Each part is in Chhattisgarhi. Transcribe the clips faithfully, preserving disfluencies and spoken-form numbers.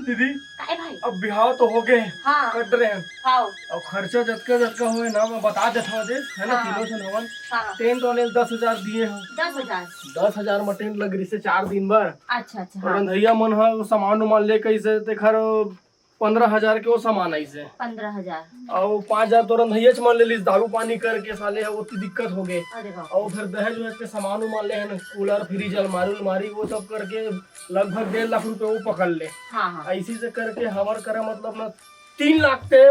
दीदी, काय भाई? अब बिहाव तो हो गए, हाँ। कट रहे हैं। हाँ। अब खर्चा जतका जतका होए ना, मैं बता देता हूँ दे, है ना, हाँ। तीनों झन हवन। हाँ। टेंट वाले दस हजार दिए हैं। दस हजार? दस हजार में टेंट लग रही से चार दिन भर। अच्छा, अच्छा, और हाँ। रंधैया मन ह वो सामान उमान ले कैसे तेखर पंद्रह हजार के वो सामान आई से। पंद्रह हजार। और पाँच हजार तो रंधैया च मन ले लीस, दारू पानी करके साले है, वो तो दिक्कत हो गए। अरे बाप। और फिर दहेज वहेज के सामान उमान ले है ना, कूलर, फ्रिज, अलमारी उलमारी, वो सब करके लगभग डेढ़ लाख रुपए वो पकड़ ले। हाँ, हाँ। ऐसी से करके हमार करा मतलब ना तीन लाख के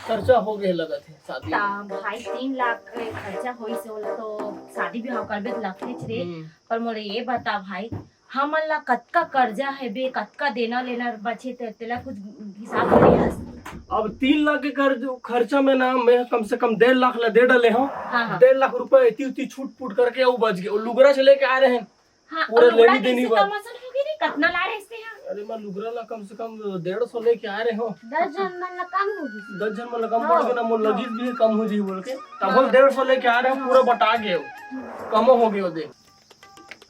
खर्चा हो गए लगत है शादी ता में। भाई, तीन लाख के खर्चा होई से ओला तो शादी ब्याह करबे तो लगते रे। हम्म। पर मोला ये बता भाई, हमन ला कतका कर्जा है बे, कतका देना लेना बचे ते, तेला कुछ हिसाब करे हस? अब तीन लाख के कर्ज, खर्चा में ना मैं कम से कम डेढ़ लाख ला दे डाले हूँ। हाँ, हाँ। डेढ़ लाख रुपए इतनी उतनी छूट फूट करके वो बच गए, वो लुगरा से लेके आ रहे हैं। हाँ, पूरा और लुगरा लेनी देनी कैसे बात। कम असन हो गई रे? कतना ला रहे से यहाँ? अरे, मैं लुगरा ला कम से कम डेढ़ सौ लेके आ रहे हो। दस झन मन ला कम हो गई। दस झन मन ला कम हाँ। पड़ गए ना, मोर हाँ। लगी भी कम हो जी बोल के। तब हाँ। डेढ़ सौ लेके आ रहे हो, पूरा बटा गए हो। कमो हो गए हो दे।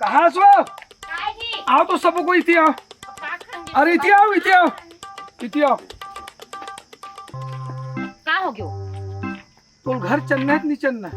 कहाँ सो? काय जी? आओ तो सबको इति आओ। का खाएंगे? अरे, इति आओ, इति आओ। इति आओ। का हो गयो? तोर घर चलना है कि नहीं चलना?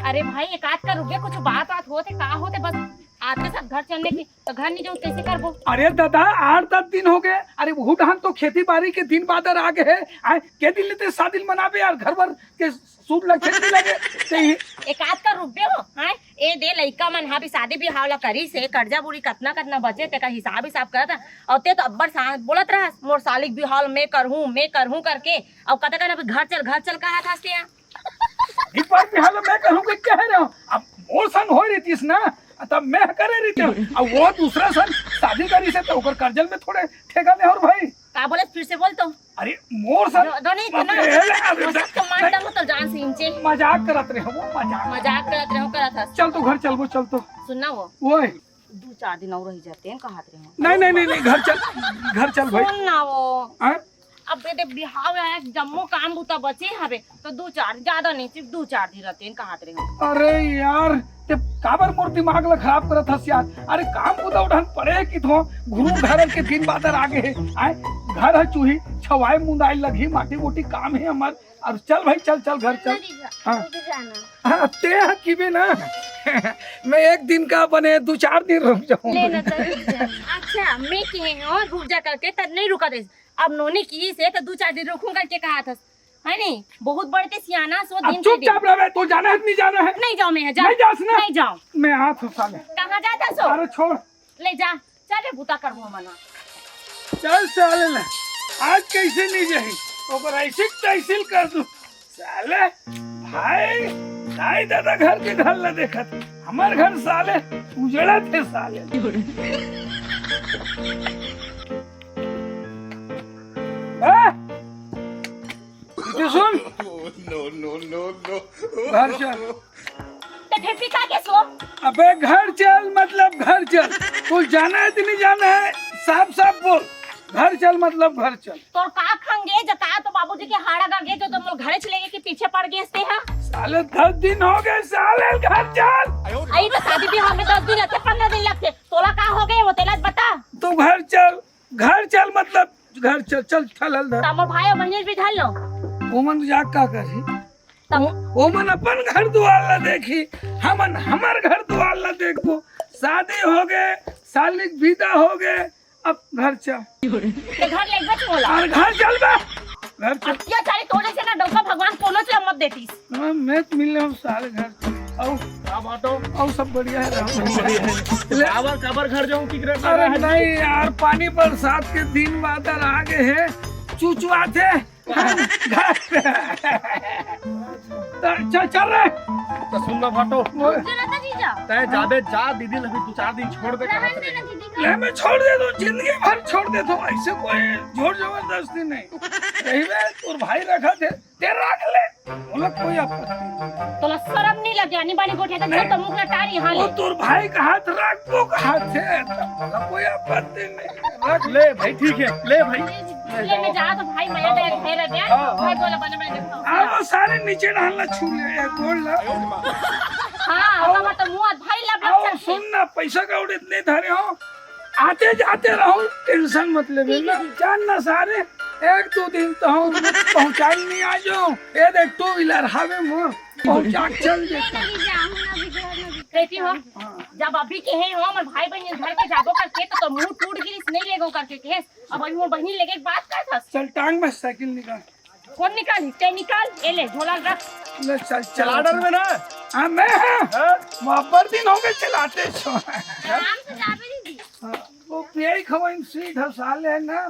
अरे भाई, एक आध का रुक गया, कुछ बात बात होते, का होते, बस आते सब घर चलने की, तो घर नहीं जाऊँ, कैसे करबो? अरे दादा, आठ दस दिन हो गए। अरे, वो धान तो खेती बाड़ी के दिन बादर आ गए हैं। आए, के दिन लेते शादी मनाबे यार, घर भर के सूद लग, खेती लगे, ते ही। एक आध का रुक गयो, हाँ? ए दे, लइका मन हा भी शादी बिहाव ला करी से, कर्जा बुरी कतना कतना बचे, तेकर हिसाब हिसाब करत हा। और ते तो अब्बड़ सा-, बोलत रहस, "मोर साली के बिहाव ला मैं करहूँ, मैं करहूँ," करके। और कते कन अभी घर चल, घर चल कहा था से। एक बार बिहाव ला मैं करहूँ के कह रहे हो, अब मोर संग होय रहितिस ना, तब मैं करे रहिते हूँ। अब वो दूसरा संग शादी करी से, तो ओकर कर्जल में थोड़े ठेका ले और भाई। का बोले, फिर से बोल तो। अरे, मोर साथ जो, जो नहीं, मत इतना ले, अरे, मजाक तो मार नहीं। डालो तो जान से इंचे। मजाक करत रहे हो, मजाक। मजाक करत रहे हो, करत हस। चल तो घर चल, वो चल तो। सुनना वो। ओए। दो चार दिन और रह जाते हैं, कहा रहे हो। नहीं, नहीं, नहीं, नहीं, घर चल, घर चल भाई। सुन ना वो। हाँ? अब बेटे बिहाव है, जम्मो काम बूता बचे हवे, तो दो चार, ज्यादा नहीं, सिर्फ दो चार दिन रहते हैं, कहा रहे हो। अरे यार, ते काबर मोर दिमाग ला खराब करत हस यार? अरे काम को तो उठान पड़े कि थो, गुरु घर के दिन बादर आ गए। आए, घर है चूही, छवाए मुंदाई लगी, माटी गोटी काम है हमार। अब चल भाई, चल, चल घर चल। ना जीजा, हाँ। तू भी जाना। हाँ, ते यहाँ की भी ना। मैं एक दिन का बने दो चार दिन रुक जाऊँ। लेना तो रुक जा। अच्छा, मैं कहे हूँ रुक जा करके, तब नहीं रुका दे। अब नोनी की से तो दो चार दिन रुकूं करके कहा था, है नहीं? बहुत बड़े ते सियाना सो अब दिन के दिन। चुपचाप रहे, तू जाना है कि नहीं जाना है? नहीं जाऊँ मैं, जा। नहीं जास ना? नहीं जाऊँ। मैं हाथ उठा ले। कहाँ जाता सो? अरे छोड़। ले जा, चल रे, बूता करबो मना। चल साले ले, आज कैसे नहीं जाही, ओकर ऐसी तैसील कर दूं। साले, भाई, दाई दादा घर के घर ला देखत, हमार घर साले उजड़ा थे साले। ए? इति सुन। No, no, no, no। घर चल। ते फिर पिता के सो? अबे घर चल मतलब घर चल। तू जाना है कि नहीं जाना है? साफ साफ बोल। घर चल मतलब घर चल। तोर का खंगे जता तो बाबूजी के हाड़ा गा गे जो तुम लोग घरे चले गए कि पीछे पड़ गए से हा? साले दस दिन हो गए साले, घर चल। आई तो शादी भी हमें दस दिन लगते, पन्द्रह दिन लगते। तोला का हो गए वो तेला बता। तू घर चल। घर चल मतलब घर चल, चल थलल धर। तब मोर भाई और बहन भी धर लो। ओमन जाग का करही? तब ओ, ओमन अपन घर दुआर ला देखी, हमन हमर घर दुआर ला देखबो। शादी हो गए, साली के विदा हो गए, अब घर चल। ते घर ले बच मोला। और घर चल बे, घर चल। अत्याचारी तोरे से ना डौका भगवान कोनो से मत देतीस। हाँ, मैं तो मिलने हूँ साले घर। आओ। का बात हो? आओ, सब बढ़िया है, राम। बढ़िया है। ले। काबर, काबर घर जाऊं, की करे? अरे नहीं यार, पानी बरसात के दिन बादर आ गए हैं, चूचू आते। घर। चल, चल रे। तो सुन ना भाटो। ओए। चला था जीजा। तै जाबे जा, दीदी लभी दो चार दिन छोड़ दे, कहा रहन दे ना दीदी का। ले, मैं छोड़ दे दूं, जिंदगी भर छोड़ दे दूं, ऐसे कोई जोर जबरदस्ती नहीं। रही बे, तोर भाई रखा थे। ते रख ले, मोला कोई आपत्ति नहीं। तोला शरम नहीं लगे? आनी बानी गोठिया तो नहीं। चल तो मुख लटारी यहाँ वो ले। तोर भाई का हाथ रख, वो का हाथ है, तो मोला कोई आपत्ति नहीं। रख ले भाई, ठीक है, ले भाई। ले मैं जा तो भाई, मैं दे घेर दे। हाँ, भाई हाँ। बोला बने बने देखो। हाँ, वो सारे नीचे डालना छू ले, एक गोल ला। हाँ, बाबा तो मुंह भाई लब लब आओ, चल। सुन ना, पैसा का उड़े इतने धरे हो, आते जाते रहूं, tension मत लेबे। ठीक है। जान ना सारे, एक दो दिन तो हम पहुंचाई नहीं आ जाओ। ये देख, two wheeler हावे मोर, पहुंचा के चल देता। नहीं जाऊँ ना, अभी घर में भी बेटी हो, हाँ। जब अभी के हे हो, हमर भाई बहन घर के जाबो करके, तो, तो मुंह टूट गिरिस, नहीं लेगो करके के। अब अभी मोर बहिनी लेके एक बात कर था। चल, टांग में साइकिल निकाल। कौन निकाल? ते निकाल, ये ले, झोला रख। ले, चल, चला। चला डर में ना। हाँ, मैं, हाँ। हाँ? वो अब्बर दिन हो गए चलाते छो। आराम से जाबे दीदी। हाँ, वो पियाई खवाइन सीट है साले ना,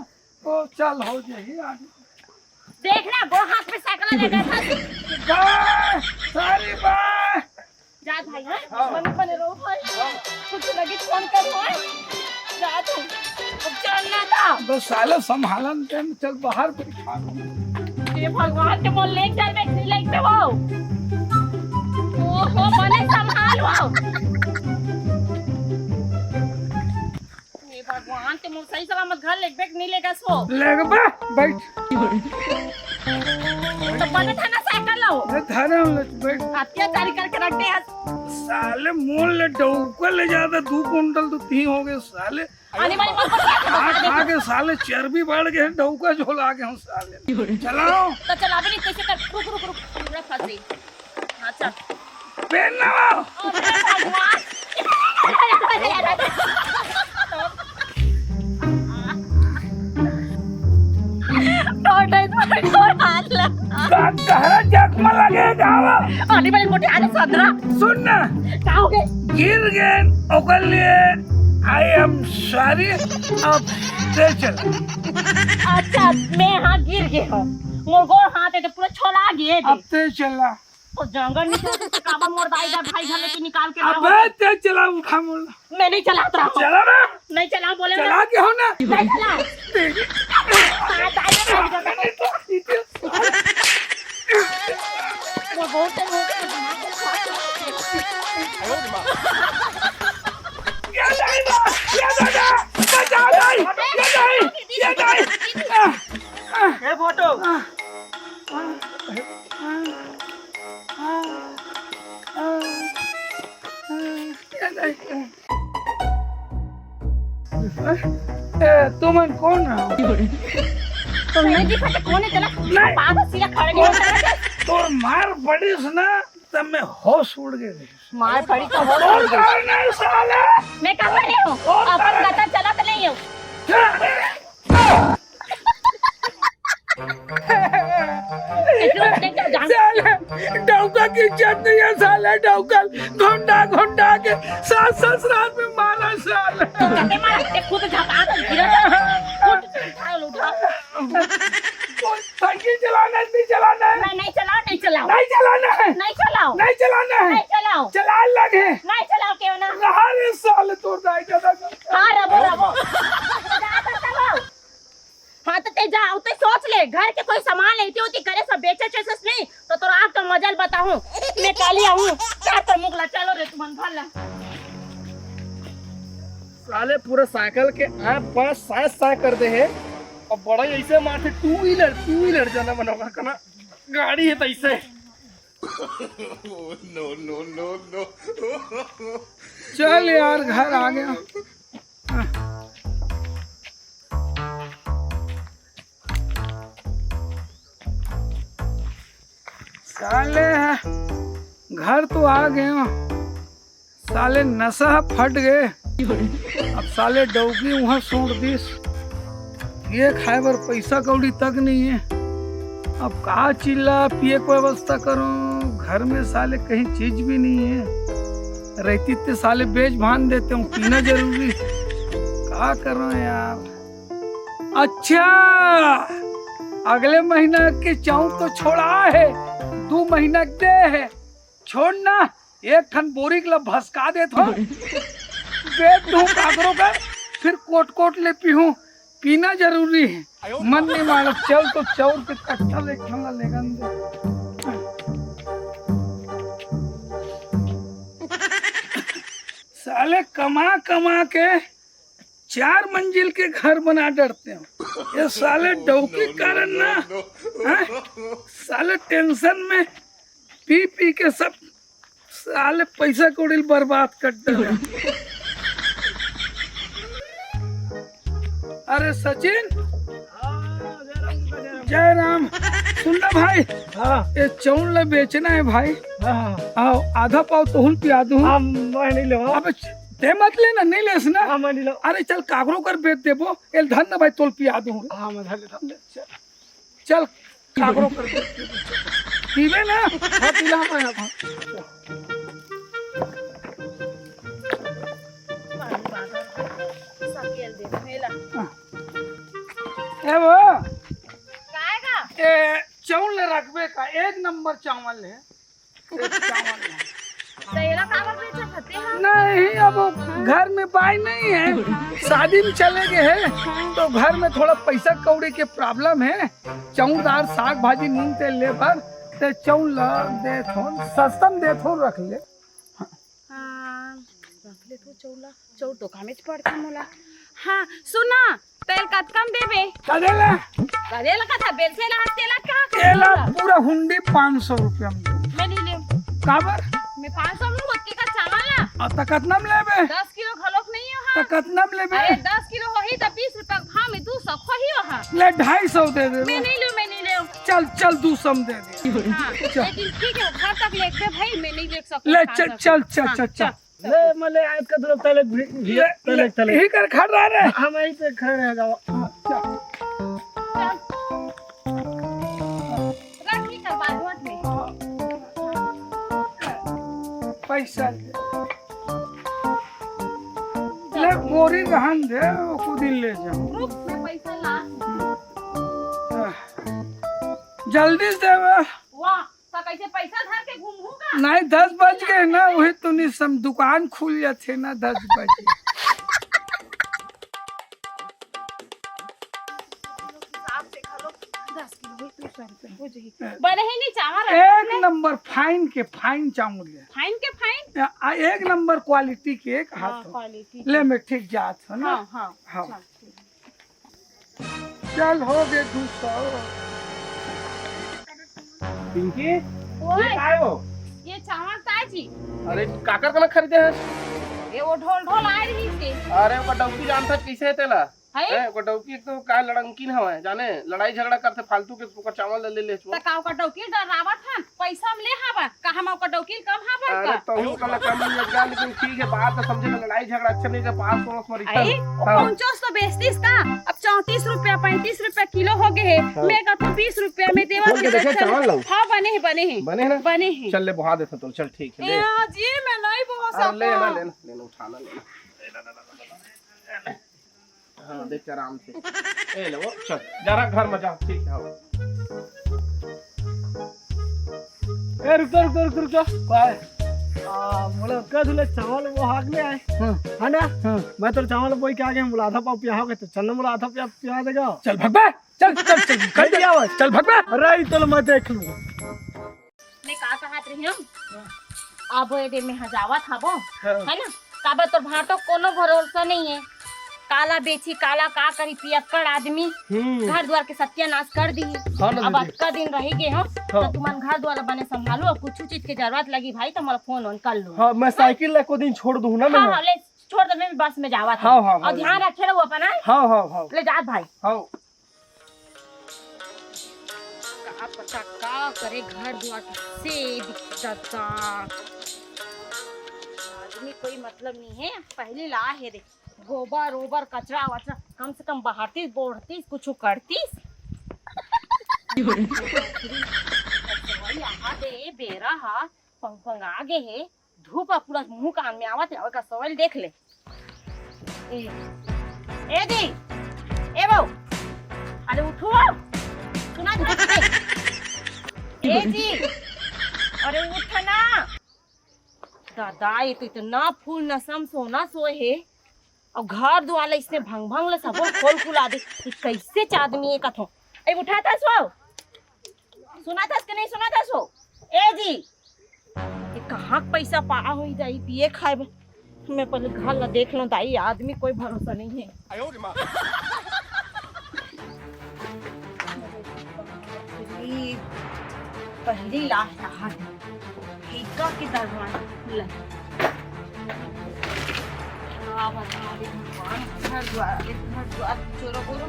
वो चल हो जाही आगे। देख ना, वो हाथ में साइकिल लगा था। बाय, सारी बाय। जा भाई, हाँ? हाँ। बने, बने रहो भाई। हाँ। कुछ लगे फोन कर भाई। जा तू। अब चल ना था। बस साले संभालन टाइम चल बाहर बैठा। ये भगवान के मोल लेके चल बे, नहीं लेके वो। ओहो, बने संभाल वो। हे भगवान, ते मोर सही सलामत घर लेगबे के नहीं लेगस वो? लेगबे, बैठ। तो बने था ना साइकिल लो। अरे धरे हम लोग, बैठ। अत्याचारी करके रख दे हस। साले मोल ले डौका ले जाता, दू कुंटल तो तीन हो गए साले। आने वाली मत बता। खा, खा के साले चर्बी बढ़ गए, डौका झोला गए हम साले। चलाओ। तो चलाबे नहीं, कैसे कर? रुक, रुक, रुक, पूरा फंसी। हाँ, चल। पेन लाओ। अरे भगवान। टोटे पर कोई हाथ लगा। का कहरा जख्म लगे जावा। अरे भाई, मोटे आने सदरा। सुन ना। का हो गए? गिर गए, ओकर लिए I am sorry। अब ते चल। अच्छा, मैं हाँ गिर गए हूँ। मोर गोड़ हाथ है तो पूरा छोला गए थे। अब ते चला। तो जंगल में से काबा मोर दाई दा भाई घर लेके निकाल के लाओ। अबे ते चला उठा मोला। मैं नहीं चलात रहा हूँ। चला ना। नहीं चलाओ बोले ना। चला के हो ना। नहीं चलाओ। तेरी हाँ, दाई दा भाई घर लेके। वो बहुत है, वो ये नहीं बा, ये दादा, बचा नहीं, ये नहीं, ये नहीं। आह, आह, ए फोटो। आह, आह, आह, आह, आह, ये नहीं। ए, तुमन कौन हो? तुम नहीं दिखा तो कौन है? चला, नहीं। पागल सिया खड़े नहीं होता है। तोर मार पड़ीस ना, तब मैं होश उड़ गए। मार पड़ी तो होश उड़ गई। नहीं साले। मैं कहाँ रही हूँ? अपन पता चला तो नहीं हूँ। साले, डौका की इज्जत नहीं है साले, डौका घुंडा घुंडा के सास ससुराल में मारा साले। कते मारा, ते खुद झपा दे, गिरा। उठ, उठा, उठा। कोई साइकिल चलाना है, नहीं चलाना है? मैं नहीं चलाओ, नहीं चलाओ। नहीं चलाना है। नहीं चलाओ। नहीं चलाना है। नहीं चलाओ। चला लगे। नहीं चलाओ क्यों ना? रहा रे साले तोर दाई दादा का। हाँ, रबो, रबो। जा तो चलाओ। हाँ, तो ते जाओ, ते सोच ले, घर के कोई सामान लेती होती, करे सब बेचे चेचस नहीं, तो तोर आग तो मजल बताऊं। मैं काली आऊं, चार तो मुगला, चलो रे, तुमन घर ला। साले पूरा साइकिल के आँख पाँच साँस साँस कर दे है। अब बड़ा ही ऐसे मारते, two wheeler, two wheeler जाना बना होगा, कना गाड़ी है तो ऐसे। No, no, no, no। चल यार, घर आ गया। साले, घर तो आ गए हो। साले नशा फट गए। अब साले डौकी वहाँ छोड़ दिस। ये खाए बर पैसा कौड़ी तक नहीं है। अब का चिल्ला पिए के व्यवस्था करो, घर में साले कहीं चीज भी नहीं है। रहती ते साले बेच भान देते हूँ, पीना जरूरी। का करो यार। अच्छा, अगले महीना के चाउर तो छोड़ा है, दू महीना के दे है। छोड़ ना, एक ठन बोरी के ला भसका देत हो। बेच दूं काकरो का, फिर कोट कोट ले पीहूं, पीना जरूरी है। मन नहीं मानत, चल तो चाउर के कट्ठा ले ठन ला लेगन दे। साले कमा कमा के चार मंजिल के घर बना डरते हो। ये साले डौकी के कारण ना, हैं? साले tension में पी पी के सब साले पैसा कौड़ी बर्बाद कर डरे। अरे सचिन। हाँ, जय राम जी का, जय राम। जय राम। सुन ना भाई, हाँ। ये चाउर ला बेचना है भाई। हाँ, हाँ। आओ, आधा पाव तोहू ल पिया दूँ। हाँ, मैं नहीं लेवा। अबे ते मत लेना, नहीं लेस ना। हाँ, मैं नहीं लेवा। अरे चल, काकरो कर बेच देबो, एला धर ना भाई, तोल पिया दूँ। हाँ, मैं धर लेता हूँ। चल, काकरो कर बेच देबो। पीबे ना? हाँ, पी ला, हाँ, हाँ। सकेल दे, मेला। हाँ। ए वो। काय का? ए, चाउर ला रखबे का? एक नंबर चाउर हे। एक चाउर हे। तो एला काबर बेचत हते हा? नहीं, अब वो घर में बाई नहीं है, शादी में चले गए हैं, तो घर में थोड़ा पैसा कौड़ी के problem है। चाउर दार, साग भाजी, नून तेल ले बर, ते चाउर ला देथों, सस्ता में देथों, रख ले। हाँ, रख ले तू चाउर ला। चाउर तो कामेच पड़थे मोला। हाँ, सुन ना, तेल कतका म देबे? करेला। करेला कथा, बेलसे ला, तेला का? तेला पूरा हुंडी पाँच सौ रुपया में दो। मैं नहीं लेव। काबर? मैं पाँच सौ में ओतके का चावल ला। आ, त कतना में लेबे? दस किलो घलोक नहीं हो, हाँ। त कतना में लेबे? अरे, दस किलो होही त बीस रुपया के भाव में दू सौ होही हो, हाँ। ले, ढाई सौ दे दे। मैं नहीं लेव, मैं नहीं लेव। चल, चल, दू सौ में दे दे। हाँ, चल। लेकिन ठीक है, घर तक लेके भाई, मैं नहीं लेके सकूँ ले, घर चल, तक। चल, चल, हाँ, चल, चल। चल। ले, मले आज का तरफ तले भी, भी, ले, तले, ले, तले। यही कर खड़ रहा रे। हम यहीं पे खड़े रह जाओ। चल। रख ही कर बाजवत में। पैसा ले। ले, बोरी रहन दे, वो खुद ही ले जाओ। रुक, मैं पैसा ला। जल्दी से देवे। वाह, त कइसे पैसा धर के घूमहू का? नहीं, दस बज गए ना, वही तो नहीं सम-, दुकान खुल जाथे ना दस बजे। हिसाब से घलो दस किलो ही दू सौ रुपया हो जाही। बने ही नहीं चावल एक रखने। नंबर fine के fine चावल है। Fine के fine? आ, एक नंबर quality के एक हाथ हाँ, हो। Quality ले के। मैं ठीक जात हूँ ना। हाँ, हाँ, हाँ। चल, ठीक। चल, हो गए दू सौ। पिंकी, ओए। ये काय हो? ये चावल ताय जी। अरे, काकर कना खरीदे है? ये वो ढोल ढोल आए रही से। अरे, ओकर डौकी जानत हस कइसे है तेला? है? हैं, ओकर डौकी एक तो काय लड़ंकिन हवय, जाने, लड़ाई झगड़ा करथे फालतू के, ओकर चावल ले ले ले। त का ओकर डौकी डरावत हन? पैसा हम ले हावा, का हम ओकर डौकी कम हावा अरे, का? तहू कला कम ले जा, लेकिन ठीक है, बात तो समझे ना, लड़ाई झगड़ा अच्छा नहीं है, पाँच सौ में अरे, रिटर्न। हाँ। पहुंचोस तो बेचतीस का? अब चौंतीस रुपया, पैंतीस रुपया किलो हो गए है। हाँ। मैं कहता हूँ बीस रुपया में देवा खोल के के देखे, चल। चावल लाओ। हाँ, बने है, बने है। बने है ना? बने है। चल ले, बोहा देता तो, चल ठीक है, ए, ले। हाँ जी, मैं नहीं बोहा अरे, ले ना, सकता। ले ना, ले ना, उठा ना, ले ना। हाँ, देख के आराम से। ए ले वो, चल, जा रहा घर में जा, ठीक है, आओ। ए, रुक जा, रुक जा, रुक जा, रुक जा। काय? आ, मोला कह दूले चावल वो हाक ले आए। हाँ। है ना? हाँ। मैं तो चावल बोई के आगे मोला आधा पाव पिया होगे तो चल ना मोला आधा पिया, पिया देगा। चल भग बे, चल, चल, चल, चल, चल, चल भग बे। अरे, ये तो मैं देख लूँ। मैं का कहत रही हूँ, अब ये दे में हजावत हबो, हाँ। है ना? काबर तोर भार तो कोनो भरोसा नहीं है, काला बेची, काला का करी, पियक्कड़ आदमी हम्म। घर द्वार के सत्यानाश कर दी। हाँ ना अब दीदी। अतका दिन रही गए हो, हाँ। तो तुमन घर द्वार बने संभालो, और कुछ चीज के जरूरत लगी भाई, तो मोला फोन वोन कर लो। हाँ, मैं साइकिल ला को दिन छोड़ दूँ ना मैं। हाँ, हाँ, ले छोड़ दे, मैं बस में जावत हाँ, हूँ। हाँ, और हाँ, ध्यान दीदी। रखे रहो अपन, हैं? हाँ, हाँ, हाँ। ले जात भाई। हाँ। का पता का करे घर दुआर से दिक्कत का। आदमी कोई मतलब नहीं है, पहले ला है रे। गोबर ओबर कचरा वचरा कम से कम बाहरतीस बोड़तीस कुछ करतीस। वही यहाँ दे बेरा हा पंग पंग आ गए है। धूप ह पूरा मुंह कान में आवत हे, ओकर सवल देख ले। ए, ए जी, ए बहू, अरे उठो, सुना था? ए जी, अरे उठ ना। दादा, ये तो इतना फूल नसम सोना सोए हे, अउ घर दुआर ला इसने भंग भंग ले सबो खोल खुला दे। ये कैसे च आदमी ये कथो? ए, उठा था सो, सुना था कि नहीं सुना था सो? ए जी, ये कहाँ के पैसा पा होई दाई पिए खाए बर? मैं पहले घर ला देख लूं दाई, आदमी कोई भरोसा नहीं है। अरे, पहली लाश रहा है। ठीका के दरवाजा खुला है। का बताओ रे भगवान, घर द्वार, घर द्वार चोरो बोरो।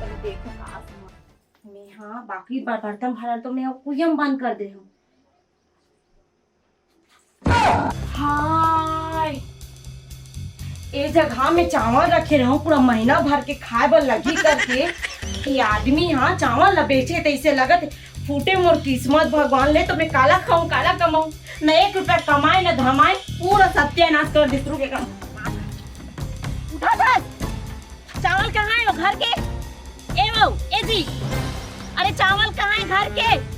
अरे देखो का समझ में, हाँ, बाकी बर-, बर्तन भरल तो मैं कुइयम बंद कर दे हूँ। हाय, ए जगह में चावल रखे रहूं पूरा महीना भर के खाए बर लगी करके, ये आदमी हाँ चावल ला बेचे तैसे लगत हे। फूटे मोर किस्मत भगवान ले, तो मैं काला खाऊं, काला कमाऊं, न एक रुपया कमाए न धमाए, पूरा सत्यानाश कर दिस। रुक एक काम। उठा बस। चावल कहाँ है वो घर के? ए वो, ए जी, अरे चावल कहाँ है घर के?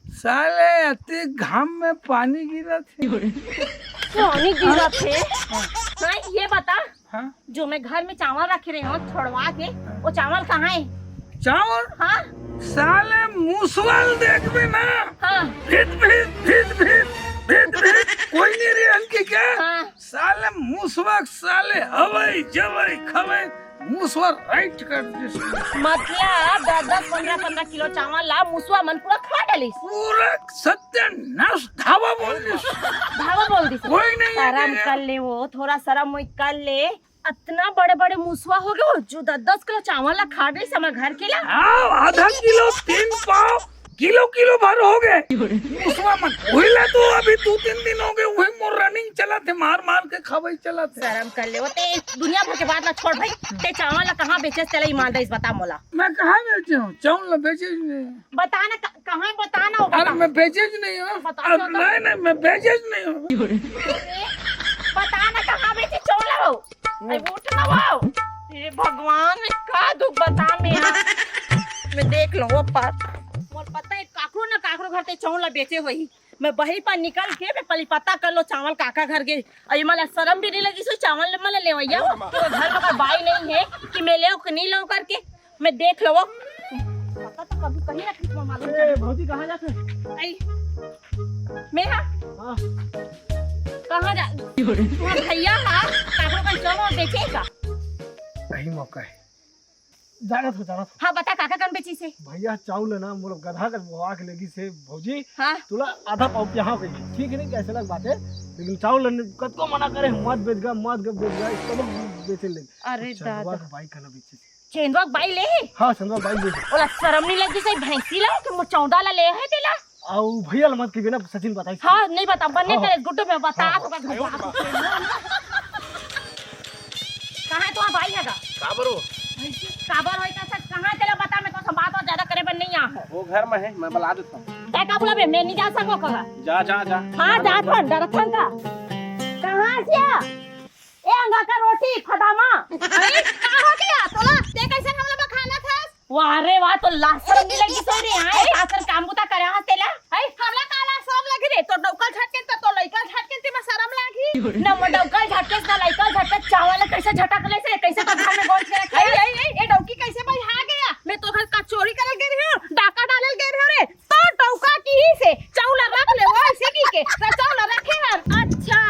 साले अति घाम में पानी गिरत हे। पानी गिरत हे? हाँ, ये बता, हाँ? जो मैं घर में चावल रखे रहे हूँ छोड़वा के, वो चावल कहाँ है? चावल? हाँ? साले मुसवा ल देखबे ना। हाँ। भित भित भित भित भित भित। कोई नहीं रे अनके क्या? हाँ। साले मुसवा के साले हवई जवई खवई मुसवा राइट कर दिस। मतलब दस दस पन्द्रह पन्द्रह किलो चावल ला मुसवा मन पूरा खा डालिस। पूरा सत्यानाश धावा बोल दिस। धावा बोल दिस। कोई नहीं है शरम क्या? कर ले वो, थोड़ा शरम वही कर ले। अतना बड़े-बड़े मुसवा हो गे हो, जो दस दस किलो चावल ला खा डरिस हमर घर के ला। हाँ, आधा किलो, तीन पाव, किलो, किलो भर हो गे। मुसवा मन, उही ला तो अभी दू तीन दिन हो गे, उही मोर रनिंग चलत हे, मार मार के खवई चलत हे। शरम कर ले, वो ते दुनिया भर के बात ला छोड़ भाई, ते चावल ला कहाँ बेचेस, तेला ईमानदारी से बता मोला। मैं कहाँ बेचे हूँ? चावल ला बेचे ही नहीं। बता ना, क-, कहाँ बता ना, वो अरे बता। मैं बेचे ही नहीं हूँ। बता अब तो। नहीं, नहीं, मैं बेचे ही नहीं हूँ। बता ना, कहाँ बेचे चावल ला वो? अरे उठ ना वो। हे भगवान, मैं का दुख बता मैं यार। मैं देख लूं वो पर। मोर पता है, काकरो ना काकरो घर ते चावल ला बेचे होही। मैं बहरी पर निकल के मैं पहली पता कर लूं चावल काका घर गे। अरे मला शरम भी नहीं लगिस चावल ले मला लेवइया। तो घर में कोई बाई नहीं है कि मैं लेव कि नहीं लेव करके। मैं देख लूं वो। पता तो कभी कहीं ना कहीं मालूम ए, चले। भौजी कहाँ जात हे? आई। मैं हाँ? हाँ। कहाँ जा? तुम्हार भैया हा? काकरो कन चावल बेचे का? सही मौका है। जानत हो, जानत हो। हाँ, बता, काका कन बेचिस हे? भैया, चावल है ना, मोर गधा के बोहा के लेगिस हे भौजी। हाँ। तोला आधा पाव पियाहूं कहिके, ठीक है, नहीं, कैसे लग बात है, लेकिन चावल लेने कतको मना करे, मत बेच गा, मत ग-, बेच गा, तब बेचे ले। अरे चंदवा दादा। के बाई कन बेचिस हे। चंदवा के बाई ले हे? हाँ, चंदवा के बाई ले हे। ओला शरम नहीं लगिस हे भैंसी ला कि मोर चौंदा ला ले हे तेला? अउ भैया ला मत कहिबे ना, सचिन बताइस। हाँ, नहीं बता, बन्ने हाँ, करे, गुड्डू में बता, हाँ। तो बस बता। कहाँ है तुम्हारा भाई है का? काबर हो? काबर होई का सच, कहाँ है तेला बता, मैं तो सब बात और ज्यादा करे बर नहीं आ हूँ। वो घर में है, मैं बुला देता हूँ। ए, का बोला बे, मैं नहीं जा सको कहा। जा, जा, जा। हाँ, जा थन, डर थन का। कहाँ से आ? ए, अंगा का रोटी, फदामा। अरे, का हो गया? तोला, ते कैसे हमला बखाना था? वाह रे वाह, तो लाज शरम नहीं लगी सो रे, हाँ? का सर काम बुता करे हाथ तेला? है, हमला का लाज शरम लगी रे? तो डौका झटके त, तो लइका झटके त, मैं शरम लागी। न मोर डौका झटके, न लइका झटके, चावल कैसे झटक ले से, कैसे तो घर में गोंज के रखे? ए, ए, ए, ए, डौकी कैसे भाई आ गया? मैं तो घर का चोरी करे गे रही हूँ, डाका डाले गे रही हूँ रे। तो डौका की ही से, चावल रख ले, वो ऐसे की के, तो चावल रखे हन। अच्छा,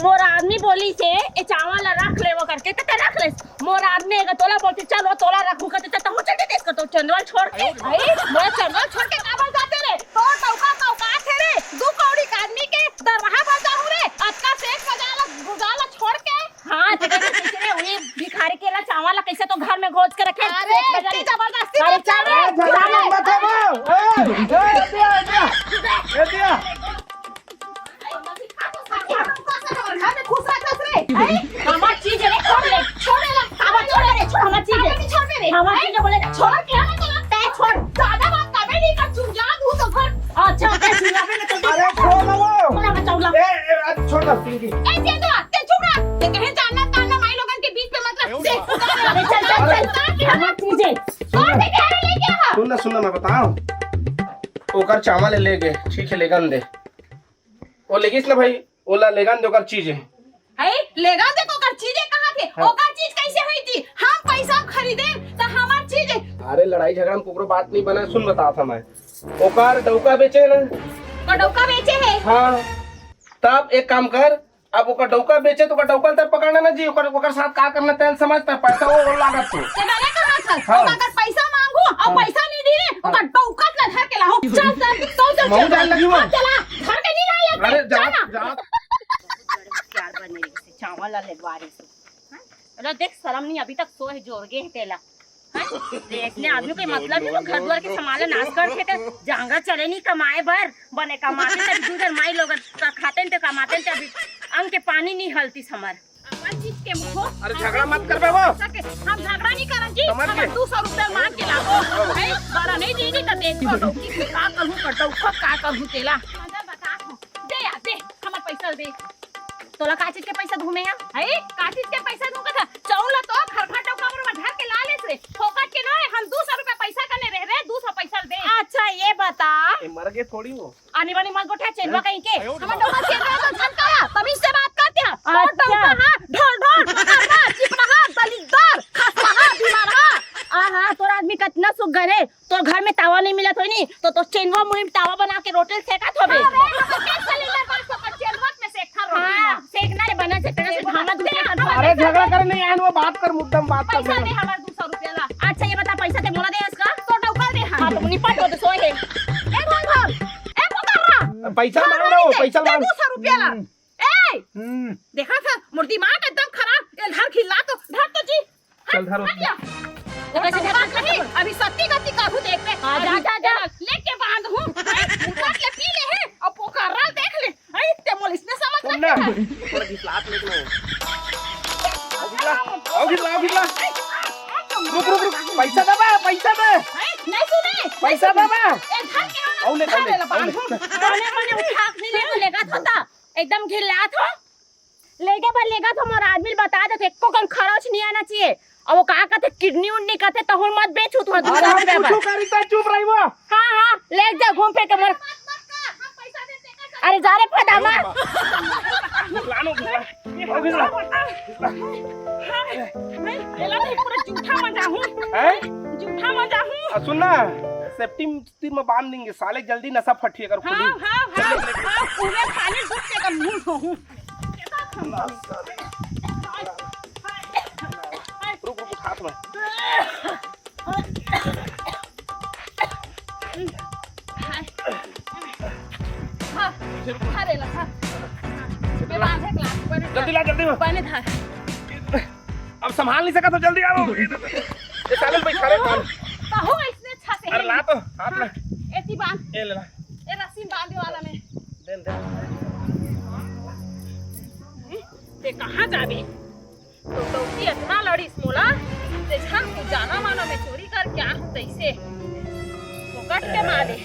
मोर आदमी बोली से, ए चावल रख ले वो करके, तो ते रख ले। मोर आदमी अगर तोला बोलती, "चल, वो तोला रखू," कहते, "चल, तहूँ चल देते इसको तो चंदवा ल छोड़ के।" अरे, मोर चंदवा ल छोड़ के काबर जाते रे? तोर डौका का औकात है रे? दू कौड़ी के आदमी के दरवाहा पर जाहूँ रे? अतका सेठ बजा ला, बुजा ला छोड़ के। हाँ, तो कहते, "कैसे रे, वही भिखारी के ला चावल ला कैसे तो घर में गोंज के रखे?" अरे, सेठ बजा इतनी ले। जबरदस्ती अरे, मत चल कर। रे, ए, झगड़ा चल रे। मत हो, ए, ए, ए, दिया, ए, दिया। हमार चीज है रे, छोड़ ले, छोड़ ले, हमार चीज है रे, छोड़, हमार चीज है। छोड़ दे रे। हमार चीज है, बोले, छोड़, क्या ना करा, तै छोड़। ज्यादा बात कबे नहीं कर, चुप जा, तू तो घर। अच्छा, तै चुप जा, मैं तो अरे, छोड़ ना वो। बोला, बचाओ, ला। ए, ए, अरे, छोड़ ना, पिंकी। ए, दे दो, तै चुप रह। ये कहे जानना, ताना, माई लोगन के बीच में मत रख। दे, अरे, चल, चल, चल, चल, हमार चीज है। छोड़ दे, क्या रे, ले क्या है? सुन ना, सुन ना, मैं बताऊं। ओकर चावल ले गे, ठीक है, लेगन दे। ओ लेगिस ना भाई, ओला लेगन दे, ओकर चीज है। है, लेगन दे, ओकर चीज है कहाँ थे? हाँ। ओकर चीज कैसे हुई थी? हम पैसा खरीदे, तो हमार चीज है। अरे, लड़ाई झगड़ा में कुकरो बात नहीं बना, सुन बतावत हंव मैं। ओकर डौका बेचे ना। ओकर डौका बेचे है? हाँ। तब एक काम कर, अब ओकर डौका बेचे तो ओकर डौका ल तैं पकड़ना ना जी, ओकर, ओकर साथ का करना तैं समझता, पैसा वो, वो लागत तो। ते गले कहाँ था? हाँ। ओकर पैसा मांगू और हाँ। पैसा नहीं दी रे, हाँ। ओकर डौका त धर के लाहूं। चल, चल, चल, चल, महू चल। जाए लगी वो। हाँ, चला, धर के नहीं लाई अब, अरे, जा, जा ना। जा। क्या बने रही से, चावल ला लेगवा रही से। हाँ? अरे देख, शर्म नहीं, अभी तक सोए जोर गे हे तेला। हाँ? देख ले, आदमी कोई मतलब नहीं, घर द्वार के सामान ला नाश कर थे, ते जांगर चले नहीं कमाए बर, बने कमाते ते दू जन माई लोग का खाते ते कमाते ते अभी अंग के पानी नहीं हलती समर। अपन चीज के मोह। अरे झगड़ा मत करबे वो। सके, हम झगड़ा नहीं करन जी। समझ हम के? दू सौ रुपया मांग के लाबो। भाई, बारा नहीं दीदी तो देख लो, डौकी के का करहूं, कर डौका का करहूं तेला। मंदल बता तू। दे यार, दे, हमर पैसा दे। तोला का चीज के पैसा दूं मैं यार? है? का चीज के पैसा दूं कथा? चौल ला तो घर घर डौका बर धर के ला लेस रे। फोकट के नो है, हम दू सौ रुपया पैसा कने रह रे, दू सौ पैसा दे। अच्छा, ये बता। ए, मर गए थोड़ी वो। आनी बानी मत गोठिया चेनवा कहीं के। हमर डौका चेनवा तो झन काया, तमीज से बात करते हैं। अच्छा। डौका हा, ढोल ढोल, अरहा, चिपरहा, दलिद्दर, खसहा, बीमारहा। आहा, तोर आदमी कतना सुग्घर हे। तोर घर में तावा नहीं मिलत होई नी, तो तोर चेनवा मुही में तावा बना के रोटी सेकत होबे। अरे, हम तो गैस सिलेंडर पर सोकर चेनवा में सेकथन रोटी हाँ, ला। सेकना रे बना से तेरा से भामा दूसरे हाथ में अरे, झगड़ा करे नहीं आन, वो बात कर, मुद्दम बात कर। पैसा दे हमर दू सौ रुपया ला। अच्छा, ये बता, पैसा ते मोला दे इसका? तो डौका दे हम। हाँ, तो निपट हो तो सोए है। ए ढोल ढोल, ए पुकारहा। पैसा मांग लो, पैसा दे मांग। दू सौ रुपया ला। हम्म। ए! हम्म। देखा था, मोर दिमाग एकदम खराब। ए, धर खिला तो, धर तो जी। चल, धर हट ओके। जा। तो कैसे धर? बात नहीं, अभी सत्ती गति कहूँ देख ले। हाँ, जा, अभी जा, जा। लेके बांध हूँ। हैं? मुकट ले पी ले है, और पोखरा देख ले। हैं? ते मोल इसने समझ सुन ना, थोड़ा घिसलात लेके ना हो। आओ घिसला, आओ घिसला, आओ घिसला। रुक, रुक, रुक, पैसा दे बे, पैसा दे। हैं? नहीं सुने? पैसा दे बे। ए, धर के आओ, आओ ले, धर आओ ले, ले, आओ ले। बांध हूँ। बने, बने, उठा के नहीं ले, तो लेगा था, था। एकदम घिल्लात हो। लेगे बर लेगा तो मोर आदमी ल बता देथे, एको कन खरोच नहीं आना चाहिए। अब वो का कहते, किडनी उडनी कहते, तहुल मत बेचू तू, अरे दूसरा हम रुपया कुछ बर। करी तो चुप रही वो। हाँ, हाँ, ले जा घूम फिर के मोर। अरे जा रे फदामा। घुसलानो, घुसला। ओ घुसला। एला नहीं पूरा जूठा मजा हूँ। हैं? जूठा मजा हूँ। आ, सुन ना, सेफ्टी तीर में बांध देंगे, साले जल्दी नशा फटी अगर खुली। हाँ, हाँ, हाँ, हाँ, पूरे खाली दुख के कर मुंह हो हूँ। रुक, रुक, रुक, हाथ में। हाँ, अरे ला, हाँ। ये बांधे glass पर। जल्दी ला, जल्दी ला। पानी था। अब संभाल नहीं सका तो जल्दी आओ। ये साले भाई खड़े बांध। कहो इसने अच्छा से अरे है। ला तो, हाथ में। एती बांध। ये ले ला। ये रस्सी बांधे वाला में। दे, दे। ते कहाँ जाबे? तो डौकी इतना लड़ीस मोला, ते झन तू जाना माना में चोरी करके आ हूँ तैसे। फोकट के मारे,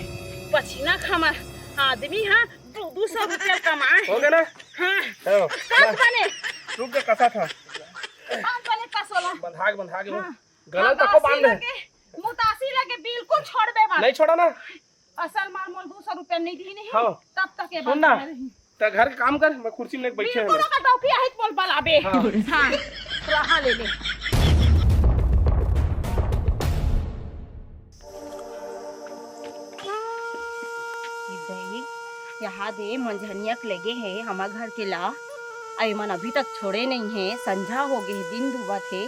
पछीना खामा आदमी हा, दू, दू सौ रुपया कमाए। हो गया ना? हाँ। हो। कस बने। रुक जा, कसा था। कस बने, कस वाला। बंधा के, बंधा के। हाँ। गला तको बांध दे। लगे, मुतासी लगे, बिल्कुल छोड़बे मत। नहीं छोड़ा ना। असल मार मोल दू सौ रुपया नहीं दी नहीं। हाँ। तब तक ये सुन ना, बांध रही। त घर के काम कर, मैं कुर्सी में लेके बैठे हैं। बिल्कुल ओकर डौकी आहित मोल बलाबे। हाँ। हाँ। रहा ले ले। ई दई, यहाँ दे मंझनिया के लेगे हे हमर घर के ला, अउ एमन अभी तक छोड़े नहीं हे, संझा हो गे हे, दिन डूबत हे।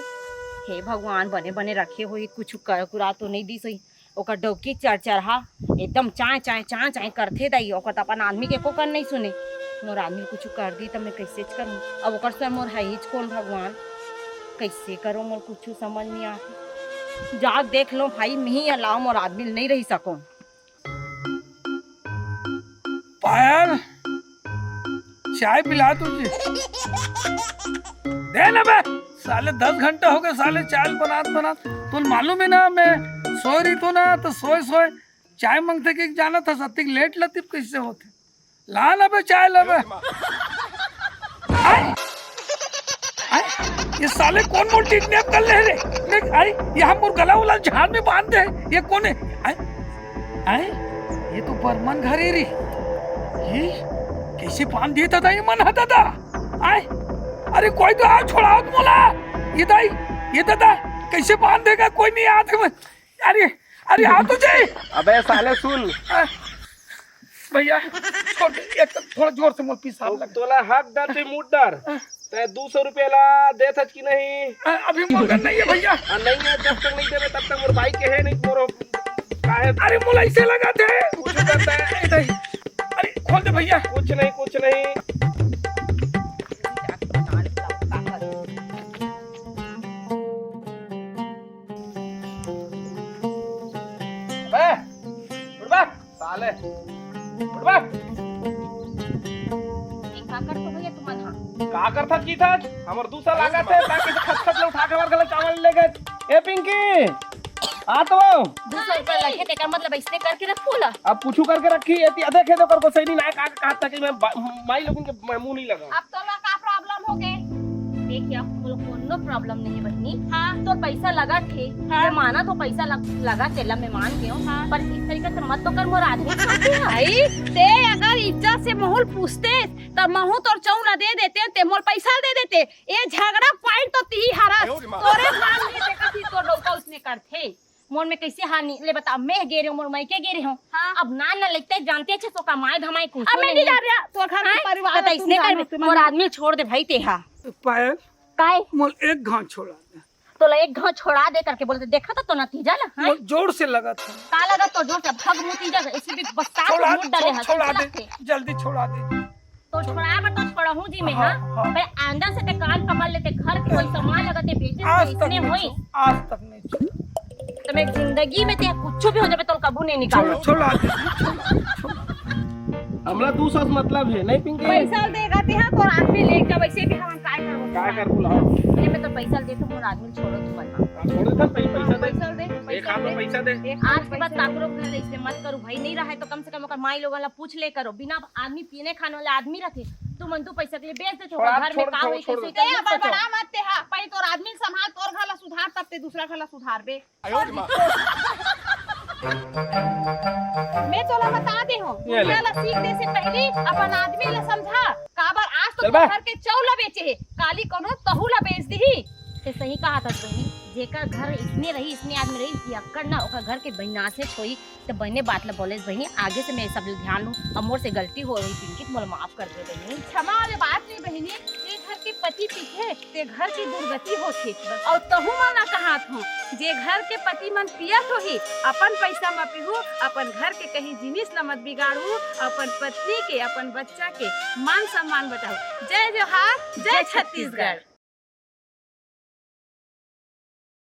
हे भगवान, बने बने रखे होही, कुछु कर कुरा तो नहीं दिस होही। ओकर डौकी चरचरहा एकदम चाय चाय चाय चाय करथे दई, ओकर त अपन आदमी के एको कन नहीं सुने। मोर आदमी कुछु कर दी त मैं कैसे करूँ? अब ओकर से मोर है ही कोन भगवान, कैसे करूँ? मोर कुछु समझ नहीं आथे। जाग देख लो भाई, मिही अलावा मोर आदमी नहीं रही सकों। पायल, चाय पिला तुझे। दे ना बे, साले दस घंटा हो गए साले चाय बनात बनात। तुम मालूम है ना, मैं सोए रही तो ना, तो सोए सोए चाय मांगते कि जाना था सत्ती लेट लतीफ कैसे होते। ला ना बे, चाय ला बे। आय, आय, ये साले कौन मोर किडनैप कर ले रे? देख, आय, यहाँ मोर गला उला झाड़ में बांध दे। ये कौन है? आय, आय, ये तो बर्मन घर है रे। ये कैसे बांध दिए दादा, ये मन है दादा। आय, अरे कोई तो आओ, छोड़ाओ तो मोला। ये दाई, ये दादा, कैसे बांध देगा? कोई नहीं आते में। अरे, अरे, आ तो जाए। अबे साले सुन। आ, भैया, छोड़ दे, एक तो थोड़ा जोर से मोल पेशाब लग। तोला हक डर ते मुंह डर। आ। तै दू सौ रुपया ला देत हच कि नहीं? आ, अभी मोर कन नहीं है भैया। आ, नहीं है, जब तक नहीं देबे तब तक मोर भाई के है नहीं, मोर काहे? अरे मोला ऐसे लगा थे। कुछ करता है? ए दाई, अरे खोल दे भैया। कुछ नहीं, कुछ नहीं। बे, उठ बे, साले, उठ बे। का करत हो भैया तुमन हा? का करथस की थस? हमर दू सौ लागत हे, ताकि खत खत ले उठा के हमर गला चावल ले गए। ए पिंकी, आ तो। दू सौ रुपया लगे, तेकर मतलब ऐसने करके रखो ला। अब कुछ करके रखी, ये ती-, देखे तो कर को सही नहीं ना, का, का, ताकि मैं बा-, माई लोगन के मैं मुंह नहीं लगा। अब तोला का problem हो गे? देख या, मोला कोनो problem नहीं बहिनी। हाँ। तोर पैसा लगा थे, हाँ। मैं माना तो पैसा लग-, लगा तेला मैं मान गयो। हाँ। पर इस तरीका से मत तो कर, मोर आदमी खाते हैं। भाई, ते अगर इज्जत से महूल पूछते, तब महू तोर चौला दे देते, ते मोर पैसा दे देते। ये झगड़ा point तो तिही हरस। अयो रे माँ। तोरे मान नहीं देखा थी, तोर लौका उसने करथे। मोर में कैसे हानि ले बता, मैं गे रहे हूँ, मोर मायके गे रहे हूँ। हाँ। अब ना ना लगते जानते अच्छे तो कमाए धमाए कुछ अब मैं नहीं नहीं। जा रहा, तोर घर के हाँ, परिवार तो तुम इसने जानो, कर, तुम मोर ना आदमी छोड़ दे भाई ते हा। पायल, काय? मोल एक घाव छोड़ा दे। तोला एक घाव छोड़ा दे करके बोलते, देखा तो, तो नतीजा ना, हाँ? मोल जोर से लगा था। का लगा तो जोर से, भग मुती जा, इसी भी बस्ता छोड़ा, मुंह डाले छोड़, हंस छोड़ा दे, लगते। जल्दी छोड़ा दे। तो छोड़ा, मैं तो छोड़ा हूँ जी मैं, हाँ, हाँ? हाँ। पर आंदा से ते कान पकड़ लेते, घर के कोई सामान लगते बेचे आज से तक इसने नहीं होई। छो-, आज तक नहीं छो-। तो मैं जिंदगी में ते कुछ भी हो जावे, तो कबू नहीं निकालो। छोड़, छोड़ा दे, छोड़ा, छोड़ा। हमला दू सौ से मतलब है, नहीं पिंकी? पैसा देगा ते हाँ, तो आदमी लेके वैसे भी हम काय करबो? काय करबो ला? ये मैं तो पैसा दे, तो मोर आदमी छोड़ो तुम मत। हाँ, छोड़ दे, पै-, पैसा दे। पैसा दे, एक पैसा हाथ में दे। पैसा दे। एक हाथ आज के बाद पैसा दे। काकरो घर ऐसे मत करू भाई, नहीं रहा है तो कम से कम ओकर माई लोगन ला पूछ ले करो, बिना आदमी पीने खाने वाला आदमी रहते, तुमन दू पैसा के लिए बेच देते, छोड़, घर में छोड़, काम छोड़, है, छोड़ कैसे दे। करना ए, बड़बड़ा मत ते हा, पहले तोर आदमी संभाल, तोर घर ला सुधार, तब ते दूसरा घर ला सुधारबे। आयो रे माँ। मैं तोला बता दे हूँ, ये ले। दुनिया ला सीख दे से पहले अपन आदमी ला समझा। काबर आज तो चल बे। घर के चौला बेचे हे, काली कोनो तहू ला बेच दिही। ते सही कहा था बहिनी, जेकर घर इसने रही, इसने आदमी रही, कि अक्कड़ ना ओकर घर के बहिनास हे छोई, ते बने बात ला बोले बहिनी, आगे से मैं सब ध्यान लूँ। अब मोर से गलती हो रही पिंकी, तो मोला माफ कर दे बहिनी। क्षमा वाले बात नहीं बहिनी, ये घर के पति पीथे, ते घर के दुर्गति होथे। अउ तहू मन ला कहत हों, जे घर के पति मन पियत होही, अपन पैसा म पीहू, अपन घर के कहीं जिनिस ला मत बिगाड़ू, अपन पत्नी के, अपन बच्चा के मान सम्मान बचाहू। जय जोहार, जय जय छत्तीसगढ़। छत्तीसगढ़।